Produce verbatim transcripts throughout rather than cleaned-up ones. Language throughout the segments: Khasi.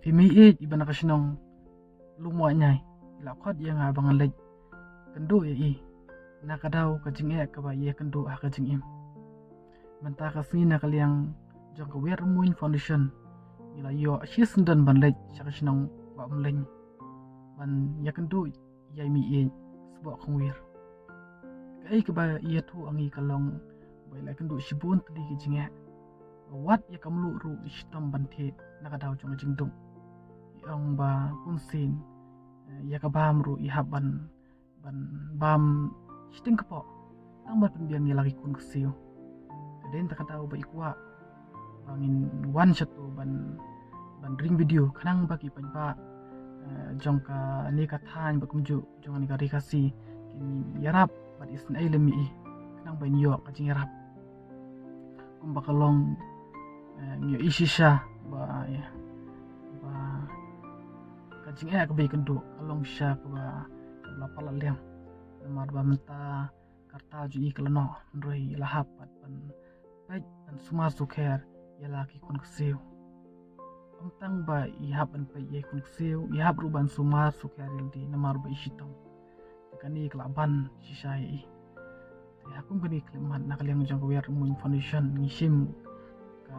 Phi mei ïeit iba na ka shnong Lum Wahñiai i la khot ïa nga ba ngan leit kynduh ïa i na ka daw ka jingeh kaba i ïakynduh ha ka jingim. Mynta ka sngi na ka liang jong ka Wiar Rymmuiñ Foundation ngi la ïoh shisyndon ban leit sha ka shnong Wah Umleiñ ban ïakynduh ïa i mei ïeit Sboh Khongwir. Kaei kaba i ïathuh ha ngi ka long ba i la kynduh shibun tylli ki jingeh. Wat ïa ka mluh ruh i shitom ban thied na ka daw jong ka jingduk. I ong ba bunsien, eh, ïa ka bam ruh i hap ban, ban bam shiteng kpoh tang ban pynbiang ïa la ki khun ksiew. Ka dei na ka daw ba i kwah ba ngin wan shatu ban, ban ring video khnang ba ki paidbah, eh, jong kane ka thaiñ bad kumjuh jong kane ka ri Khasi kin ïarap bad isynei lem ïa i khnang ba in ïoh ka jingïarap. Kumba ka long, eh, ngi ïohi shisha ba, eh, ba ka jingeh kaba i kynduh ka long shisha kaba, kaba la palat liang. Namar ba mynta ka rta jong i ka la noh, hynrei i la hap pat ban peit ban sumar sukher ïa la ki khun ksiew. Ym tang ba i hap ban peit ïa ki khun ksiew, i hap ruh ban sumar sukher ïa lade namar ba i shitom. Te kane ka la ban shisha ïa i. Te ha kum kane ka khyllipmat na ka liang jong ka Wiar Rymmuiñ Foundation ngi shim ka,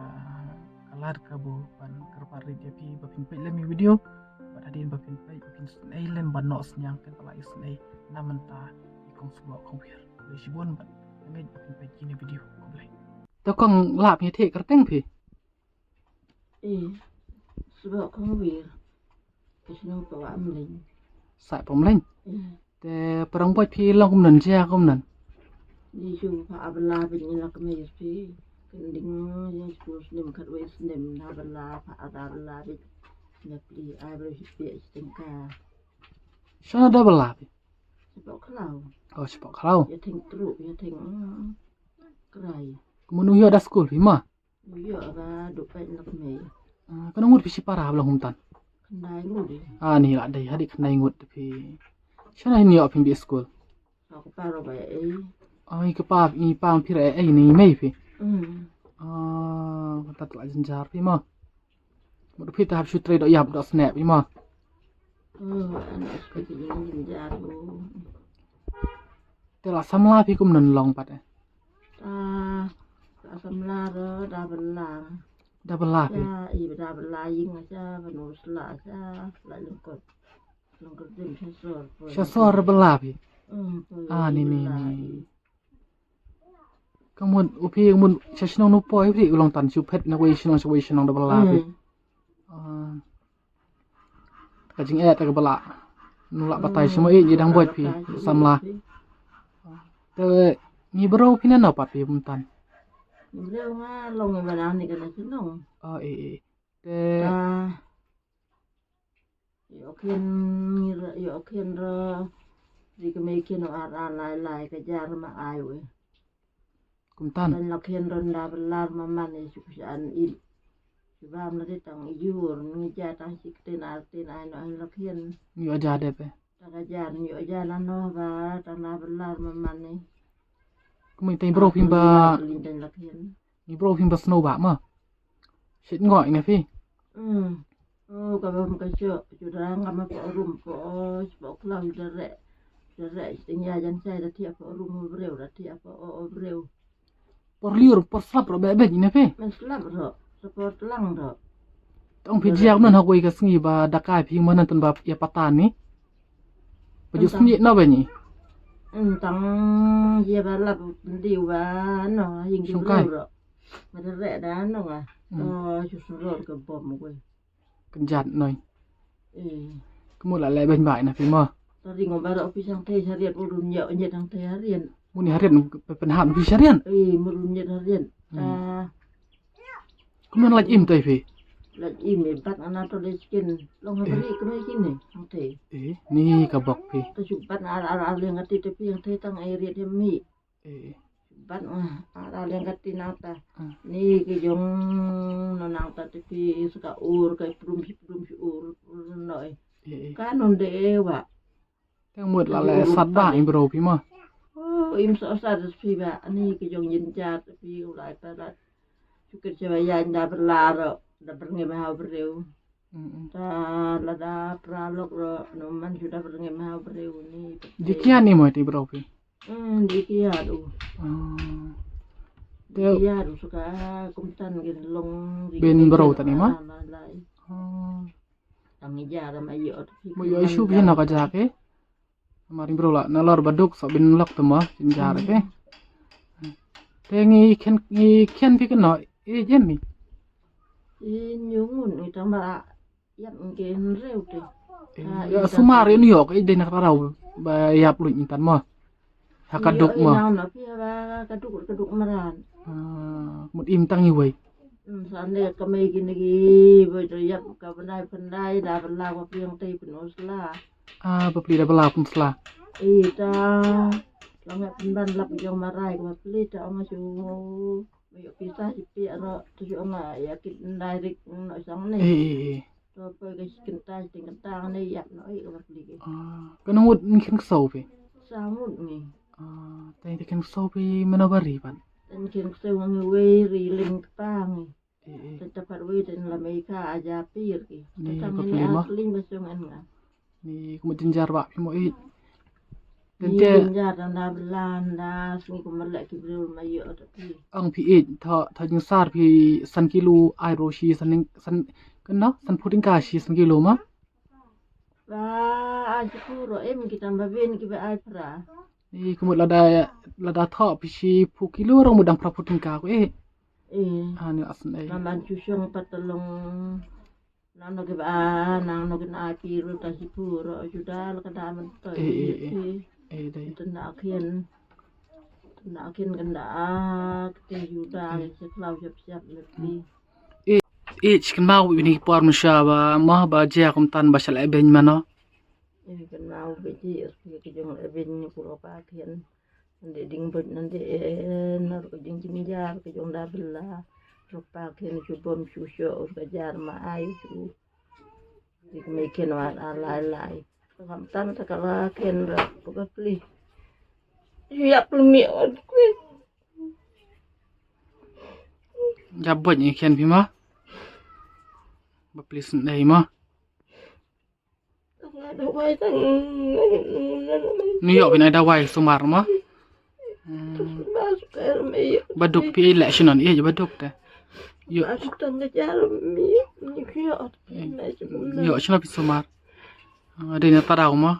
ka lad kabu ban kyrpad rit ïa phi ba phin peit lem ïa i video. Bad hadien ba phin peit ba phin isynei lem ban noh synñiang, phin pala isynei na mynta i kong Sboh Khongwir. Khublei shibun bad ngeit ba phin peit kine video. Khublei. To kong, lah phi thied kyrteng phi? Eh, Sboh Khongwir. Ka shnong Wah Umleiñ. Sah Wah Umleiñ. Eh. Te pyrshang poi phi long kumno, jia kumno? Ni shu pha abla phi, ni la kmie phi. Kan ding ïa shu snem khatwei snem na bla pha abla phi. Na pli ai bro shi pia shi tengka. Shano da bla phi? Shapoh Khlaw. Oh, shapoh Khlaw. Ïa theng tru, ïa theng, mm, krai. Kumno ïoh da skul phi ma? Ïoh ba duk peit na kmie. Ah, katno ngut phi shi para ba long kumtan? Khyndai ngut. Ah, ni la dei hadien khyndai ngut phi. Shano hin ïoh phi bi skul? Ka kpa ruh ba ei. Oh, i kpa, i pa phi ruh ei, ni mei phi. Hmm. Ah, kata la jynjar phi ma. Mut phi te hap shu trei doh ïap doh snep phi ma. Oh, anak ka jynjar. Te la samla phi kumno long pat eh? Ah, la samla ruh da bla. Da bla phi? Ya, i da bla ïing sa, banu sla sa, la lyngkot. Lyngkot dim sha sor. Sha sor bla phi? Hmm. Ah, ni, ni, ni. Ka mut u phi, ka mut sha shnong nu poi phi u long tan shu phet na wei shnong sha wei shnong da bla phi. Hmm. Ah. Ka jingeh te ka bla. Nu la batai sha mo i dang boi phi samla. Te ngi bro phi na no pat phi kumtan? Ngi bro nga long ngi ba na ni ka na shnong. Oh, eh, eh. Te ah. Ïoh khin, ïoh khin ruh ri kmie khin ar ar lai lai ka jar ma ai we. Kumtan. Ban la khin ruh da bla ma man i shu shan i. Shu bam la te tang i jur ngi ja tang shi ktien ar ktien ai no ai la khin. Ïoh ja de phi? Ta ka jar ngi ïoh ja la no ba tang da bla ma man i. Kumne te bro phi ba. Lin ten la khin. Ni bro phi ba snow ba ma. Shit ngoi na phi. Hmm. Oh, ka bam ka sho, shu dang ka ma po rum po, po klam dare. Dare sting ya jan sai da tiap po rum breu, da tiap po o breu. Por liur, por slap ro bebek ina phi. Men slap ro, sa por tlang ro. Tong phi jiak non ha kawei ka sngi ba da kai phi ma nan tan ba ïa patan ni. Ba ju sngi no ba ni. Tang ïa ba lap ndi ba no, ïing ju breu ro. Ba da re da no nga. To shu suror ka bom kawei. Kynjat noi. Eh. Kumno la leh beiñ bai na phi mo? Ta ring ba ra office hangtei shariat, murun ïa ïa hangtei harian. Muni harian, pe-, pynhap phi sharian? Eh, murun ïa harian. Hmm. Ah. Kumno laj im tai phi? Laj im, eh, bat ana to de skin. Long ha bari kumno kine hangtei. Eh, ni ka bok phi. Ta shu bat ar ar ar leng ati te phi hangtei tang ai riat ïa mi. Eh. Bat nga, ah, da liang ka tin nangta. Ah. Ni ki jong no nangta te phi sa ka ur, ka prum shi prum shi ur, ur no eh. Eh, eh. Ka non de eh wa. Tang mut la le sat ba im bro phi ma. Oh, im sa sa phi ba. Ni ki jong yin jat phi u lai pa la. Chukit cha ba yan da berlar, da berngi ba ha breu. Ta lada pra lok ro no man suda bernge ma breu ni. Di kian ni mo ti bro pi. Hmm, di kian u. Di kian u suka kumtan gen long. Bin bro tani ma. Tang ija ram ayo. Mo yo isu bi na ka jake. Maring bro la na lor baduk so bin lok tama jinjar ke. Te ngi khen ngi khen pi keno e jem mi. I nyungun i tang ba yap ngi reu te. Ya sumar in yok i dena karau ba yap lu intan ma. Ha kaduk ma. Nang na pi ba kaduk kaduk maran. Mut im tang i wei. Sane ka mei kine ki ba yap ka benai benai da bela wa piang te penosla. Ah, bapli da bela pun sla. Ita lang ya pun ban lap jong marai ka bapli ta ong su. Yo pisa si pi aro tu ong ya kit direct no sang ni. Eh, eh, eh. To pe ka si kenta si kenta ni ya no i ka bapli ke. Ah, ka ngut ni kin sau pe. Sangut ni. Ah, tang kin sau pe mana bari pan. Tang kin sau ngi wei ri ling pang. Te tapat wei te la mei ka aja pir ki. Ni ka pli ma. Asli ma song en nga. Ni kuma jinjar ba pi mo i. Ni jinjar da na belan da sngi kuma lek ki bril ma yo ta pi. Ang pi i tha tha jingsar pi san kilo ai ro shi san san kena san puting ka shi san kilo ma. Ba ai shi puro em ki tam ba ben ki ba ai pra. Ni kuma lada lada tha pi shi pu kilo rong mudang pra puting ka ko e. Eh. Ani asn ei. Naman cucung patalung nang no kiba nang no kina aki ru ta sipu ro juda la kada man to. Eh, eh, eh. Eh, dai. Tena akin tena akin kenda ak te juda ke seklau siap siap lepi. Eh, eh, chicken mau ini por msha ba mah ba je akum tan ba shal eben mano. Eh, kena ubi ji ke jong eben ni puro pa akin. Nde ding boj nde eh nar ko jing jing jar ko jong da bela. Rupa ken ju bom ju sho ur ka jar ma ai ju. Dik me ken war a lai lai. Kam tan ta kala ken ra ko ka pli. Ju ya pli mi on kwi. Ja boj ni ken pi ma. Ba pli sen dei ma. Ni yok phi nai dawai sumar ma. Baduk phi leh shinon ïa baduk te. Yok shinon phi sumar. Dei na tadaw ma.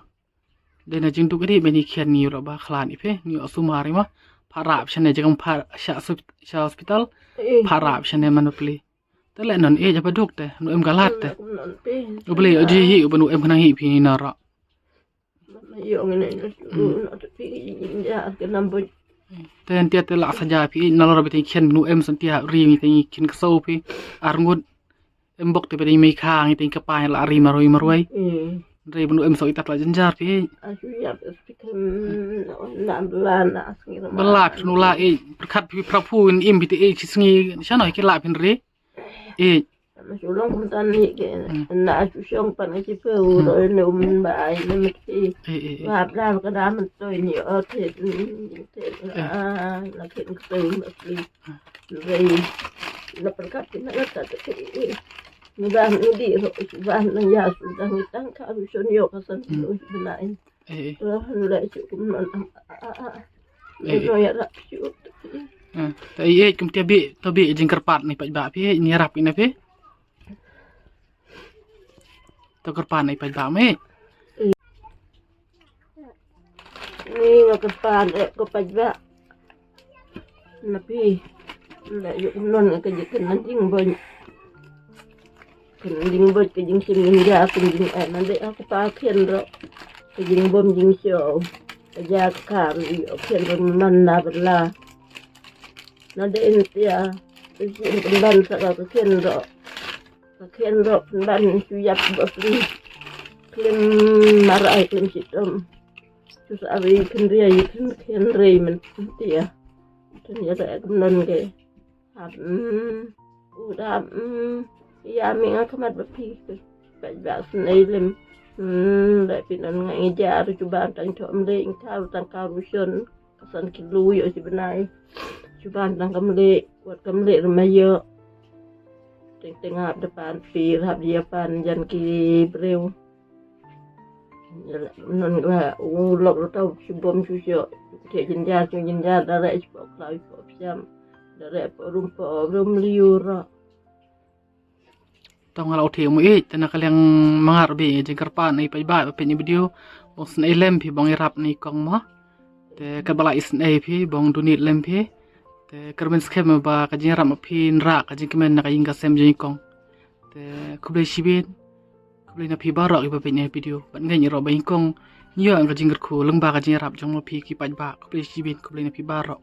Dei na jingduk ri beni khian ni ro ba khlan i phi ni yok sumar ma. Pharap shane jingam phar sha hospital. Pharap shane man pli. Te leh non eh jaba duk te nu em galat te. U beli o ji hi u benu em khnang hi phi na ra. Te entiat te la saja phi na lor beti khian benu em santia ri mi te khian kso phi arngut em bok te beti mei kha ngi te kapa la ri maroi maroi. Re benu em so itat la jenjar phi. Bela phi nu la eh perkat phi prapu in im beti eh chisngi shano ki la phin re. Eh. Ama shu long kumtan ni ke na shu shong pan ki pe u ro ne um ba ai ne mesti. Eh, eh, eh. Wa bla ka da man to ni o te te la ke ko ma pli. Rei na perkat na ta te. Ni ba ni di ro ba na ya su da ni tang ka ru shon yo ka san lo na in. Eh, eh. Te ei ei kum te bi to bi jingkyrpad ni pajba phi ni rap ina phi. To kyrpad ni pajba me. Ni nga kyrpad eh ko pajba. Na phi la yu non ka je kan jing boj. Kan jing boj ka jing sim jing ja kan jing eh na de aku pa khian ro. Ka jing bom jing sio. Ka ja ka kar yu khian ro man na bela. Na de in tia. Ka jing kan ban sa ka khian ro. Ka khian ro kan ban su yap ba pli. Klim mar ai klim sitom. Tus awi kynria yi kyn kynrei men tia. Tun ya da ek non ge. Hap mm. Uda mm. Ya mi nga kamat ba pi. Ba ba snei lem. Hmm, ba pi non nga ngi jar ju ban tang to mle ing tau tang karushon. Kasan ki lu yo si benai. Ju ban tang kamle. Wat kamle rema yo. Teng teng hap da pan pir, hap da ïa pan jan ki briew. Ïa la, non ba u lok ruh tau shu bom shu shu. Te jynjar shu jynjar, da reh shu pok khlaw shu pok psiam. Da reh pok rum pok rum liur ruh. Tang la u thie mu ïeit, te na ka liang ma nga ruh ba jingkyrpad na i paidbah ba peit ïa i video. Bong sngewbha lem phi bong ïarap na i kong mo. Te katba la isnei phi bong donate lem phi. Te kyrmen skhem ba ka jingïarap ma phi yn rah ka jingkmen na ka ïing ka sem jong i kong. Te khublei shibun. Khublei na phi baroh kiba peit ïa i video. Bad ngeit ruh ba i kong yn ïoh ka jingkyrkhu lyngba ka jingïarap jong ma phi ki paidbah. Khublei shibun, khublei na phi baroh.